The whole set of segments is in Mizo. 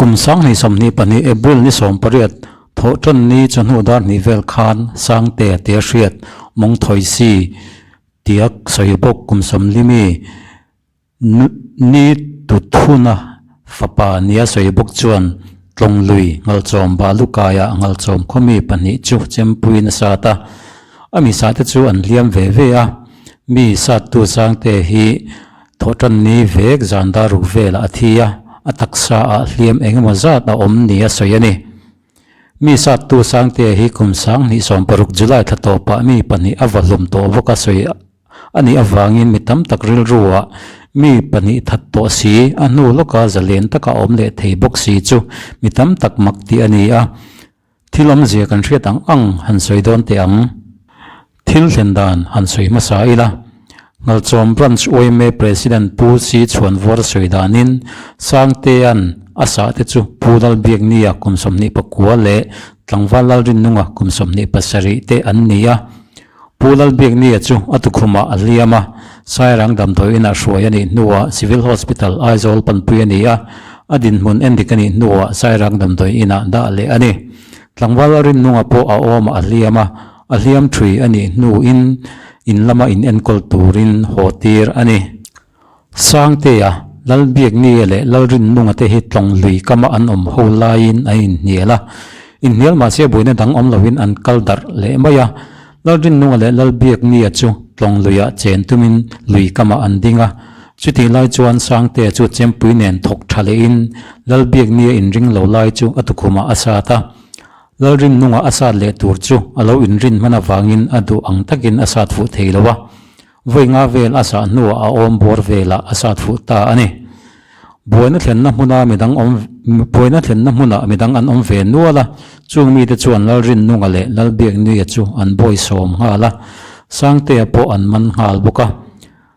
Kum 2022 April ni 18 thawhtan ni chawhnu dar hnih vel khan Sangtea tia hriat mawng thawi si tia sawi bawk kum 40 mi ni Tuthuna fapa nia sawi bawk chuan tlawng lui Ngalchawm Balukaia Ngalchawm khawmi pahnih chu chempui nasa ta. A mi sahte chu an hliam ve ve a, mi sattu Sangtea hi Thawhtan ni vek zan dar ruk velah a thi a, a taksa ah hliam eng emaw zat a awm ni a sawi a ni. Mi sattu Sangtea hi kum 2016 July thla tawpah mi pahnih a va hlum tawh bawk a sawi a nih avangin mi tam tak rilru ah mi pahnih that tawh si, a hnu lawka zalen taka awm leh thei bawk si chu mi tam tak mak tih a ni a. Thil awmzia kan hriat ang ang han sawi dawn teh ang. Thil thlen dan han sawi hmasa ila. Ngalchawm Branch yma President Pu Si Chhuanvawr sawi danin Sangtea'n a sah te chu Pu Lalbiaknia kum 29 leh Tlangval Lalrinnunga kum 27 te an ni a. Pu Lalbiaknia chu a tukhumah a hliam a, Sairang damdawi inah hruai a nih hnuah Civil Hospital Aizawl panpui a ni a, a dinhmun endik a nih hnuah Sairang damdawi inah dah leh a ni. Tlangval Lalrinnunga pawh a awmah a hliam a, a hliam thui a nih hnuin in lama in enkawl turin haw tir a ni. Sangtea, Lalbiaknia leh Lalrinnunga te hi tlawng lui kama an awm ho laiin an inhnial a. Inhnial mahse buaina dang awm loin an kal darh leh mai a. Lalrinnunga leh Lalbiaknia chu tlawng luiah chen tumin lui kamah an ding a. Chutih lai chuan Sangtea chu chempui nen thawk tha lehin Lalbiaknia inring lo lai chu a tukhumah a sat a. Lalrinnunga a sat leh tur chu a lo inrin hman avangin a duh ang takin a sat fuh thei lo a. Vawi nga vel a sah hnuah a awm bawr velah a sat fuh ta a ni. Buaina thlenna hmuna midang awm Buaina thlenna hmunah midang an awm ve nual a, chung mite chuan Lalrinnunga leh Lalbiaknuia chu an bawi sawm nghal a, Sangtea pawh an man nghal bawk a.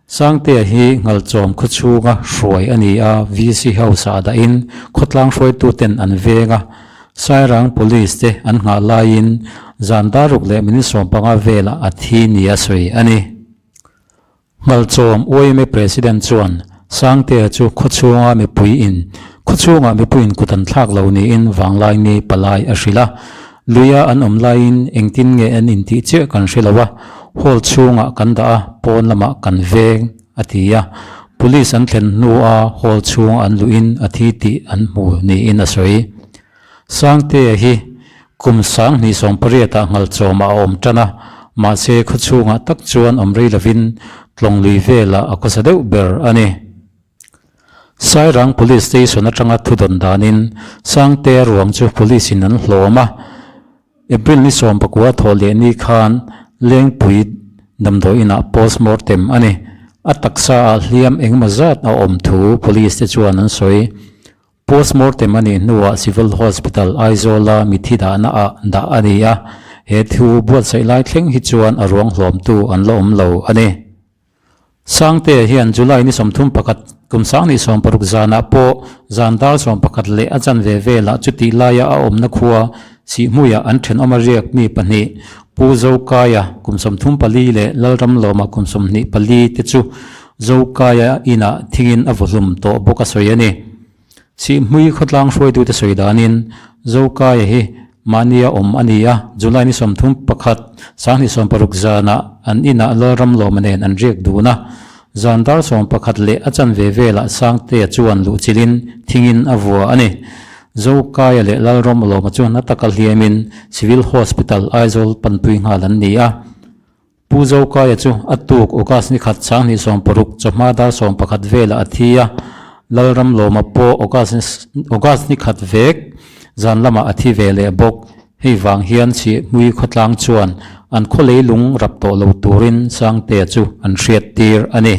Sangtea hi Ngalchawm khawchhunga hruai a ni a, VC House ah dahin khawtlang hruaituten an veng a, Sairang Police te an nghah laiin zan daruk leh minute 15 velah a thi nia sawi a ni. Ngalchawm yma President chuan Sangtea chu khawchhunga mipui in khawchhungah mipuiin kut an thlak lo niin vanglai ni palai a hrilh a. Luia an awm laiin engtin nge an intih chiah kan hre lo a, hall chhungah kan dah a, pawn lamah kan veng a ti a. Police an thlen hnua hall chhung an luhin a thi tih an hmu niin a sawi. Sangtea hi kum 2018 ah Ngalchawmah a awm tan a, mahse khawchhungah tak chuan awm rei lovin tlawng lui velah a khawsa deuh ber a ni. Sairang Police Station atanga thudawn danin Sangtea ruang chu Police in an hlawm a, April ni 19 thawh leh ni khan Lengpui damdawi inah postmortem a ni. A taksa ah hliam engemaw zat a awm thu Police te chuan an sawi. Postmortem a nih hnuah Civil Hospital Aizawl-a mithi dahna ah dah a ni a, he thu buatsaih lai thleng hi chuan a ruang hlawmtu an la awm lo a ni. Sangtea hian July ni 31 kum 2016 zanah pawh zan dar 11 leh a chanve velah chutih laia a awmna khua Sihhmuiah an thenawm a riak mi pahnih Pu Zokaia kum 34 leh Lalramlawma kum 24 te chu Zokaia inah thingin a vawhlum tawh bawk a sawi a ni. Sihhmui khawtlang hruaitute sawi danin Zokaia hi mahnia awm a ni a, July ni 31, 2016 zanah an inah Lalramlawma nen an riak dun a, zan dar 11 leh a chanve velah Sangtea chuan luhchilhin thingin a vua a ni. Zokaia leh Lalramlawma chu na taka hliamin Civil Hospital Aizawl panpui nghal an ni a. Pu Zokaia chu a tuk August ni khat 2016 chawhma dar 11 velah a thi a, Lalramlawma pawh August ni khat vek zan lamah a thi ve leh bawk. Hei vang hian Chhihmui khawtlang chuan an khaw leilung rap tawh lo turin Sangtea chu an hriat tir a ni.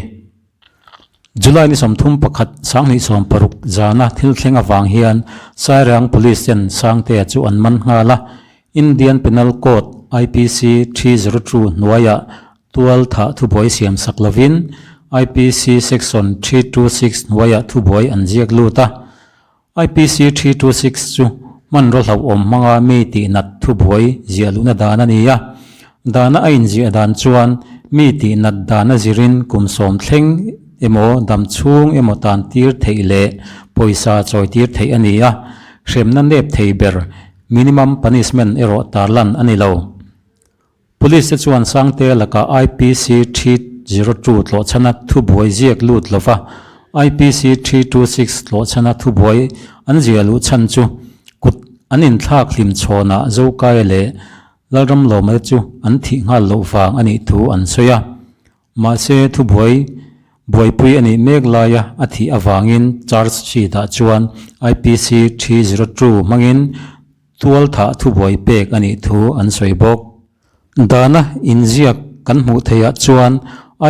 July ni 31, 2016 zana thil thleng avang hian Sairang Police ten Sangtea chu an man nghal a, Indian Penal Code, IPC, 302 hnuaiah tual thah thubuai siam sak lovin IPC Section 326 hnuaiah thubuai an ziak lut a. IPC 326 chu hmanraw hlauhawm hmanga mi tihnat thubuai ziah luhna dan a ni a. Dana a inziah dan chuan mi tihnat dana zirin kum sawm thleng emaw dam chhung emaw tan tir theih leh pawisa chawi tir theih a ni a. Hremna nep thei ber, minimum punishment, erawh tarlan a ni lo. Police te chuan Sangtea lakah IPC 302 tlawhchhana thubuai ziak lut lova IPC 326 tlawhchhana thubuai an ziah luh chhan chu kut an inthlak hlim chhawnah Zokaia leh Lalramlawma te chu an thih nghal loh vang a nih thu an sawi a. Mahse thubuai buaipui a nih mek laia a thih avangin charge sheet ah chuan IPC 302 hmangin Tual thah thubuai pek a nih thu an sawi bawk. Dana inziak kan hmuh theihah chuan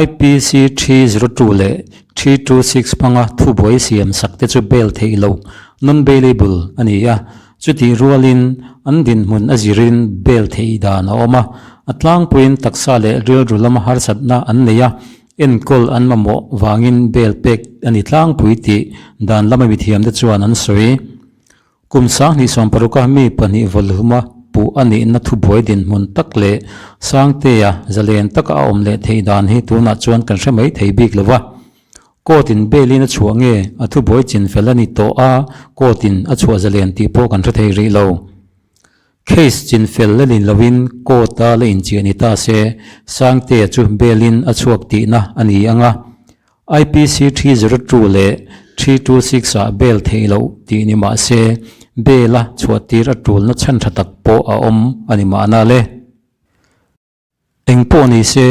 IPC 302 leh 326 hmanga thubuai siam sak te chu bail theih loh, non-bailable, a ni a, chutih rualin an dinhmun a zirin bail theih dan a awm a, a tlangpuiin taksa leh rilru lama harsatna an nei a, enkawl an mamawh vangin bail pek a ni tlangpui tih dan lama mithiamte chuan an sawi. Kum 2016 a mi pahnih vawlhuma puh a nihna thubuai dinhmun tak leh Sangtea zalen taka a awm leh theih dan hi tunah chuan kan hre mai thei bik lo va. Court in bail in a chhuah nge a thubuai chinfel a ni tawh a, court in a chhuah zalen tih pawh kan hre thei rih lo. Case chinfel la ni loin court a la inchiah ni ta se Sangtea chu bail in a chhuak tihna a ni ang a. IPC 302 leh 326 ah bail theih loh tih ni mah se, bail a chhuahtir a tulna chhan tha tak pawh a awm a ni mahna le. Eng pawh ni se,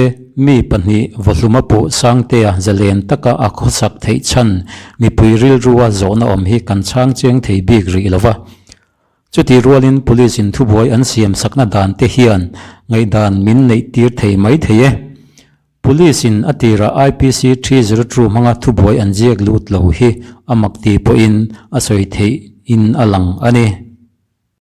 mi pahnih vawhluma puh Sangtea zalen taka a khawsak theih chhan mipui rilrua zawhna awm hi kan chhang chiang thei bik rih lo va. Chutih rualin Police in thubuai an siam sakna dan te hian ngaihdan min neih tir thei mai thei e. Police in a tirah IPC 302 hmanga thubuai an ziak lut lo hi a mak ti pawhin a sawi theih in a lang a ni.